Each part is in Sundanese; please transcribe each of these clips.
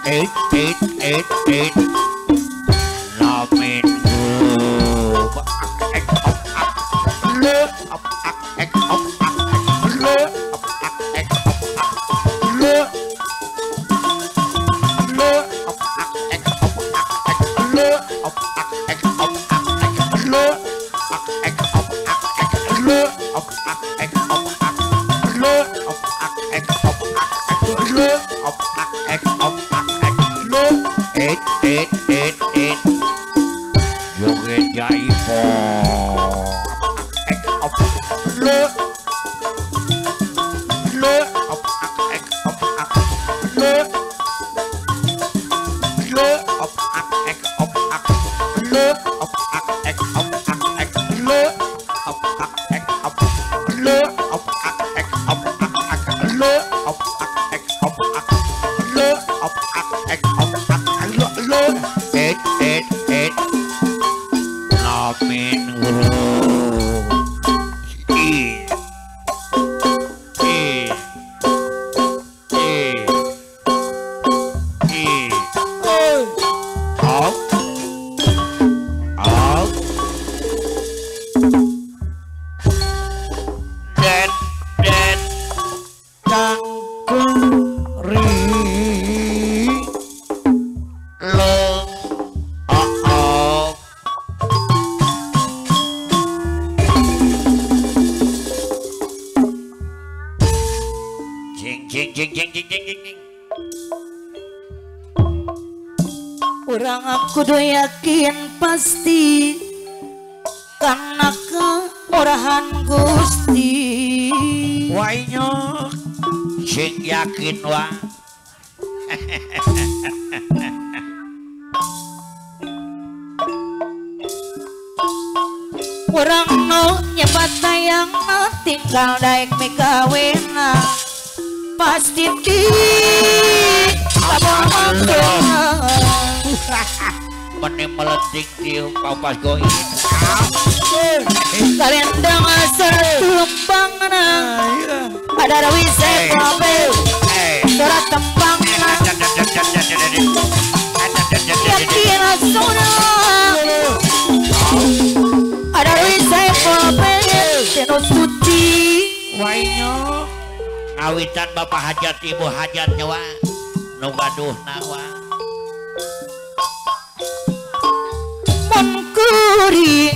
8 8 8 8 Lamin Urang aku do yakin pasti karena keorahan Gusti. Wainyok sing yakin wa. Urang no nyebat tayang no tinggal daek mikawena pasti di meni melenting di papas goin. Kalian dengar satu lembang ada rawi sekobe surat tembang yakin asuna ada rawi sekobe teno suci. Wainyo ngawitan bapak hajat ibu hajat nyawa nu gaduh nawa mun kuring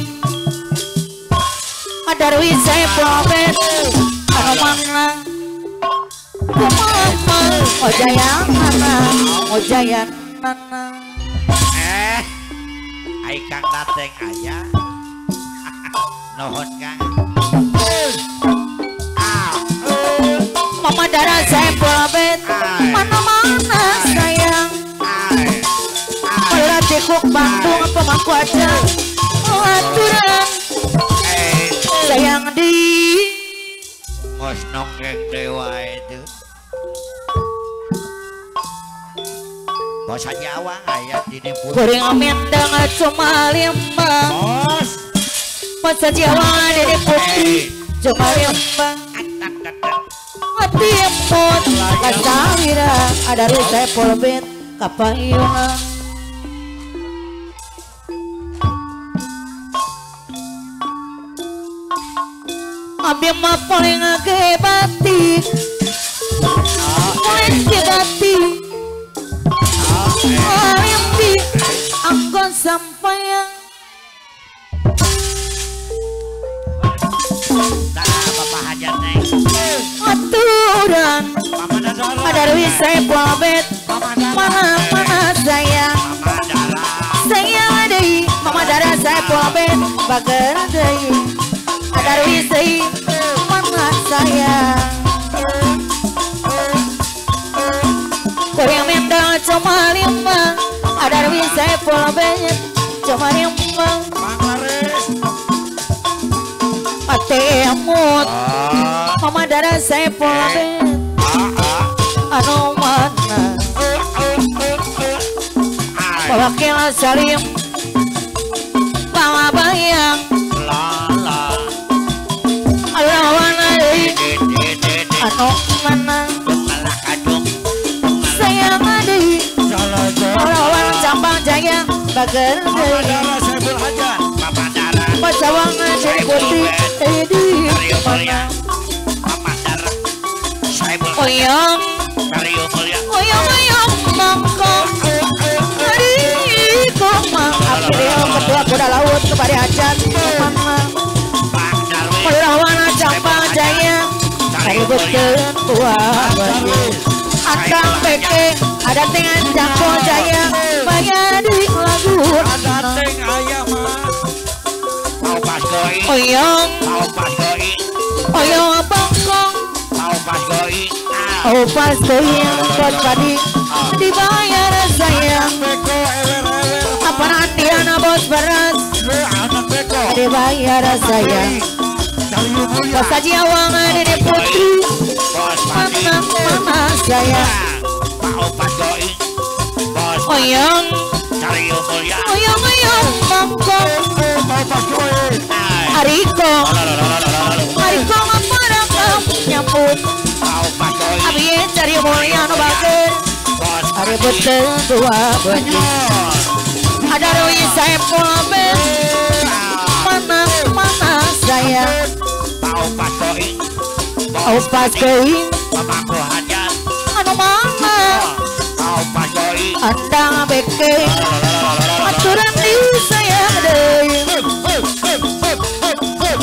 ada rawi sekobe anu mana kumama ojayan nana ojayan nana ai kang dateng aya nuhun kang. Mama darah saya bolabet mana-mana sayang Pala tekuk Bandung pemangku aja aturan sayang di ngos nonggeng dewa itu bahasa Jawa ayat di goreng amendang cuma lima bahasa Jawa di putri cuma lima timut kasawira ada rusai polbet kapayungan abi mah paling ge batik paling ge batik paling anggon sampai aturan ada wisai polbet mana mana sayang sayang deui mama darah saya polbet bager deui ada wisai mana sayang koyang mendang cuma lima ada wisai polbet cuma lima atemut mama darah saya polbet anu mana wakil salim bawa bayang lawan deui anu mana sayang deui Bager Mama Dara Saiful Hajat Mama Dara Bos Awang Deni Putri di mana Mama Dara Saiful Oyong Karyo Mulya Oyong oyong mangkok Riko mang April ketua kuda laut kepada hajat mana Pak Darwis Pelurawan Campa Jaya Kaributkeun buah Akang Beke ada dengan Campa Jaya bayar di lagu ada teng ayah mah Mau pas goi Oyong Mau pas goi Oyong bangkong Mau pas goi Oh pas goi bos padi dibayar sayang Beko ewer-ewer Apaan Diana bos beras anak Beko dibayar sayang Bos Haji Awang Dede Putri Bos Padi mama mama sayang Mau pas goi Bos Oyong Karyo Mulya oyong oyong mangkok Mau pas goi Ariko Ariko ngaparang nyambut Mau pas goi Abi Karyo Mulya nu bager Bos Ari betul dua baju Ada Rui Saiful Ben mana mana sayang Mau pas goi Au pas goi Pemangku hajat anu mana Mau pas goi Andang beke aturan di sayang deui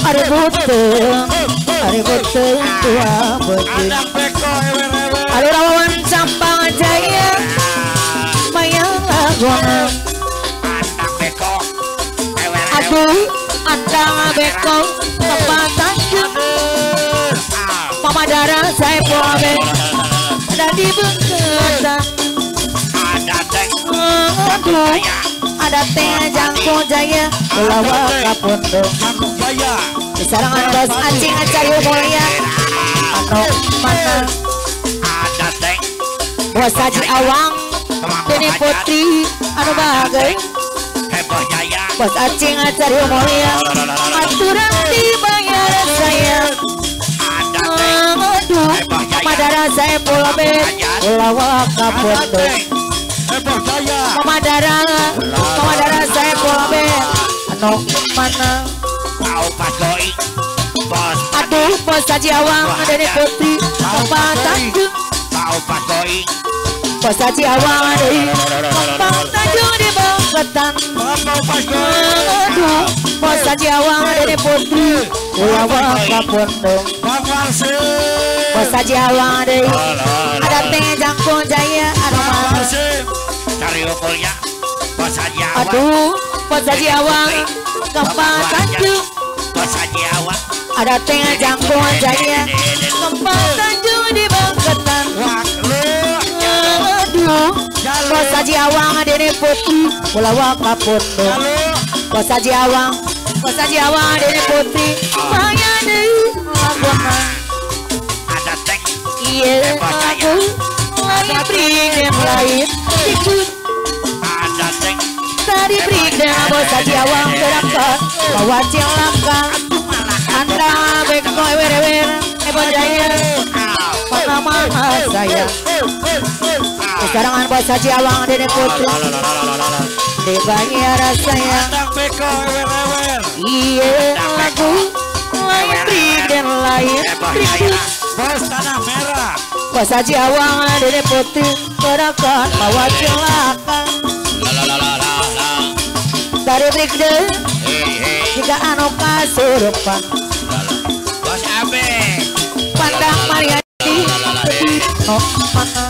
Ari beuteung Ari beuteung dua beuteung Anak Beko ewer-ewer Ari rawan Campang Jaya mayang lagona Anak Beko Aduh Andang Beko tempat Tanjung Mama Dara Saiful Ben ada di Bengketan Ada teng Aduh ada teh Jangkung Jaya Lawa Kapundung Jangkung Jaya di sarangan bos Acing Acaryo Mulya anu mana Ada teng Bos Haji Awang Deni Putri anu bahagia Heboh Jaya Bos Acing Acaryo Mulya aturan dibayar sayang Ada teng Aduh Mama Dara Saiful Ben Lawa Kapundung Heboh Jaya Mama Dara Mama Dara Saiful Ben anu mana Mau pas goi Bos Aduh Bos Haji Awang Deni Putri Tempat Tanjung Mau pas goi Bos Haji Awang deui Tempat Tanjung di Bangketan Mau pas goi Aduh Bos Haji Awang Deni Putri Lawa Kapundung Bang Warsi Bos Haji Awang deui ada teh Jangkung Jaya anu Bang mana Warsi Karyo Mulya Bos Haji Awang Aduh Bos Haji Awang Tempat Tanjung Bos Haji Awang ada teh Jangkung Jaya Tempat Tanjung di Bangketan Aduh Bos Haji Awang Deni Putri Lawa Kapundung Bos Haji Awang Bos Haji Awang Deni Putri Maya deui lagona Ada teng Iya lagu lain brigden lain ikut Ada teng tadi brigden Bos Haji Awang gerakan bawa cilaka Anda beko ewer-ewer Ebo Jaya mana mana saya Sekarang Bos Haji Awang Deni Putri dibayar saya Anak Beko ewer-ewer Iya lagu lain brigden lain brigden Bos Tanah Merah Bos Haji Awang Deni Putri gerakan bawa cilaka Dari brigden jika anu kasurupan Bos Abe Pandang Mariadi no mana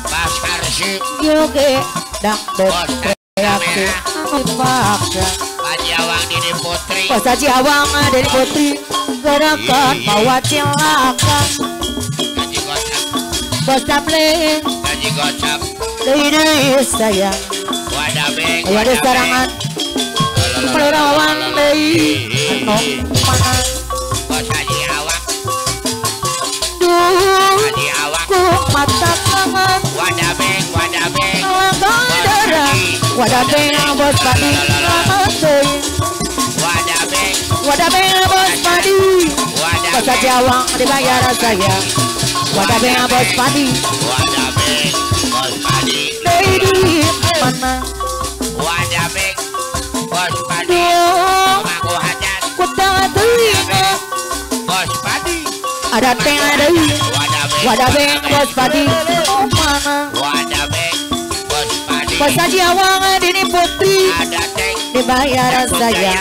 Bos Karsi Yoge dangdut reaksi dipaksa Haji Awang Deni Putri Bos Haji Awang Deni Putri gerakan bawa cilaka Gaji gocap Bos Tapleng Gaji gocap deui deui sayang Wadabeng Waduh sarangan Pelurawan deui anu mana Bos Haji Awang Duh Haji Awang ku mata kangen Wadabeng Wadabeng Langga Wadabeng bos padi lamat deui Wadabeng Wadabeng bos padi Bos Haji Awang dibayar saya Wadabeng bos padi Wadabeng bos padi deui di mana Wadabeng Ada tengah deui Wadabeng bos padi mana Wadabeng bos padi Bos Haji Awang Dini Putri dibayar saya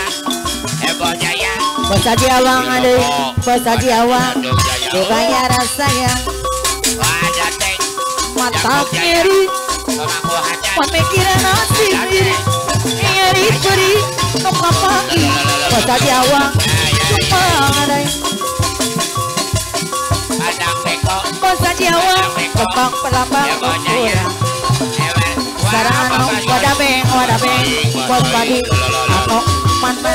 Heboh Jaya Bos Haji Awang deui Bos Haji Awang dibayar saya Wadabeng mata nyeri pemikiran nasib diri nyeri peri nu kapangi Bos Haji Awang cuma Bos Haji Awang kembang pelambang ukuran sarang anu wadabeng wadabeng bos padi anu mana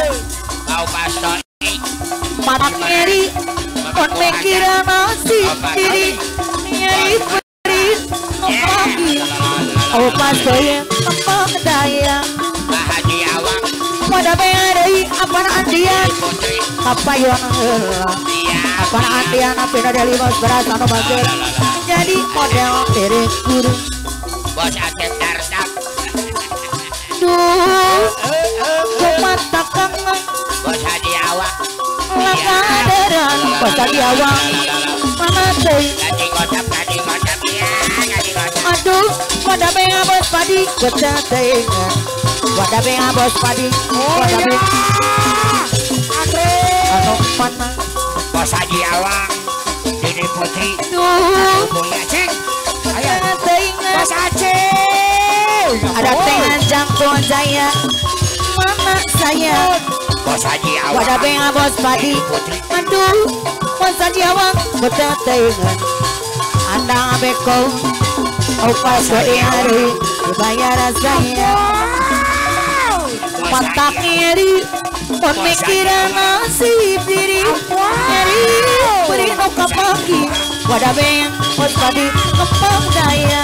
mata nyeri kon mikiran nasib diri nyeri peri nu kapangi opas goyang kembang daya wadabeng deui apana andian kapayon heula apana andian apina dari bos beras anu bager jadi model diri guru Bos Atep Dartap duh kumata kangen Bos Haji Awang lakaderan Bos Haji Awang mana deui gaji gocap ya gaji gocap aduh wadabeng bos padi gocap teuingan wadabeng bos padi wadabeng anu mana Bos Haji Awang Dini Putri duh Mulia ceng ayo teuingan Bos Aceh ada tengan jangkung jaya mana saya Bos Haji Awang wadabeng bos padi aduh Bos Haji Awang betah teuingan andang beko opas hari dibayar saya mata nyeri pemikiran nasib diri nyeri beri nu kapangi wadabeng bos padi kembang daya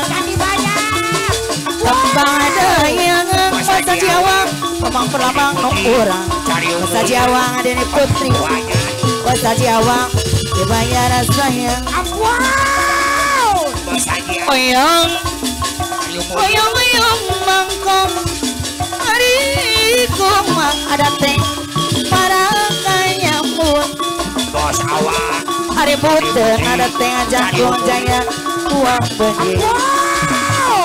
kembang daya Bos Haji Awang kembang perlambang nu urang Bos Haji Awang Dini Putri Bos Haji Awang dibayar saya oyong oyong oyong mangkong ari kumang ada teh parangkanyamun Bos Awang ari puteng ada teh jangkung jaya uang beungeut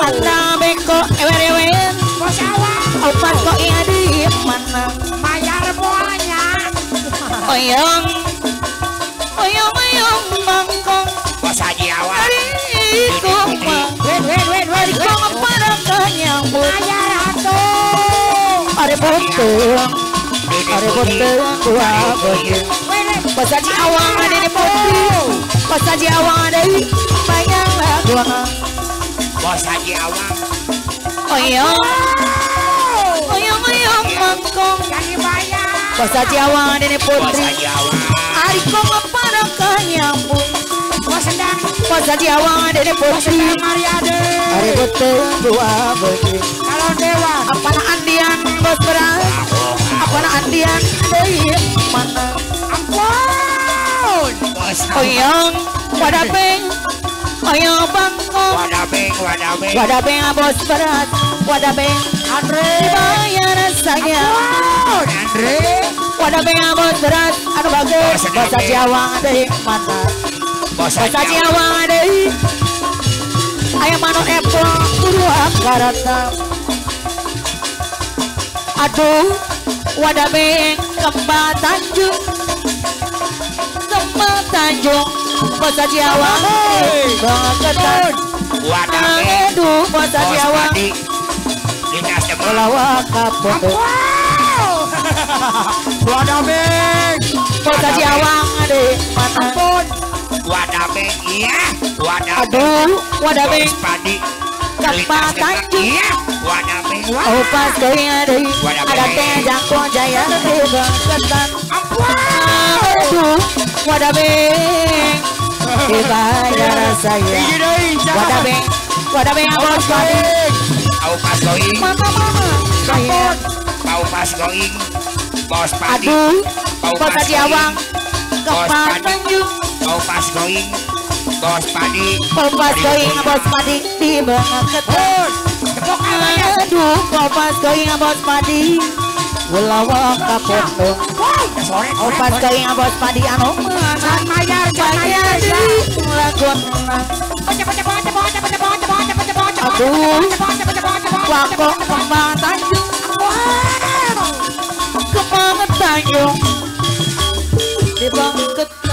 anda beko ewer-ewer Bos Awang opat kok iya di mana bayar bolanya oyong oyong oyong mangkong Bos Haji Awang ari kumang wen ari kumang parangkanyamun bayar atuh ari puteng ari puteng uang beungeut Bos Haji Awang Dini Putri Bos Haji Awang deui bayar laguana Bos Haji Awang oyong oyong oyong mangkong jadi bayar Bos Haji Awang Dini Bos Putri Haji Awang ari kumang parangkanyamun Bos Endang Bos Haji Awang Dini Bos Putri Endang Mariade ari puteng dua beungeut calon dewa apana andian bos beras apana andian deui mana ampun Bos Awang oyong wadabeng oyong bangkong wadabeng wadabeng wadabeng bos beras wadabeng Andre dibayar saya ampun Andre wadabeng bos beras anu bagus Bos Haji Awang deui mana Bos Bos Haji Haji Awang Awang deui aya manuk epul kudu akarata aduh wadabeng kembang Tanjung kembang Tanjung Bos Haji Awang bangetan wadabeng aduh Bos Haji Bos Awang Padi Dinas Demak lawa kapote Wadabeng Bos Haji Awang deui mana ampun wadabeng iya wadabeng aduh wadabeng Bos Padi kembang Tanjung iya wadabeng opas goyang deui ada teh jangkung jaya deui bangetan aduh wadabeng dibayar saya Hiji deui wadabeng wadabeng bos padi Aupas going mana mana saya Aupas going Bos Padi aduh Bos Haji Awang Bos kembang Padi Tanjung Aupas going Bos Padi Kompas going bos padi di bangetan tepuk tangannya aduh kompas going bos padi Ulawa kapundung opat kaing bos padi anu mayar mayar aduh wako kembang tanjung kembang tanjung di bangket.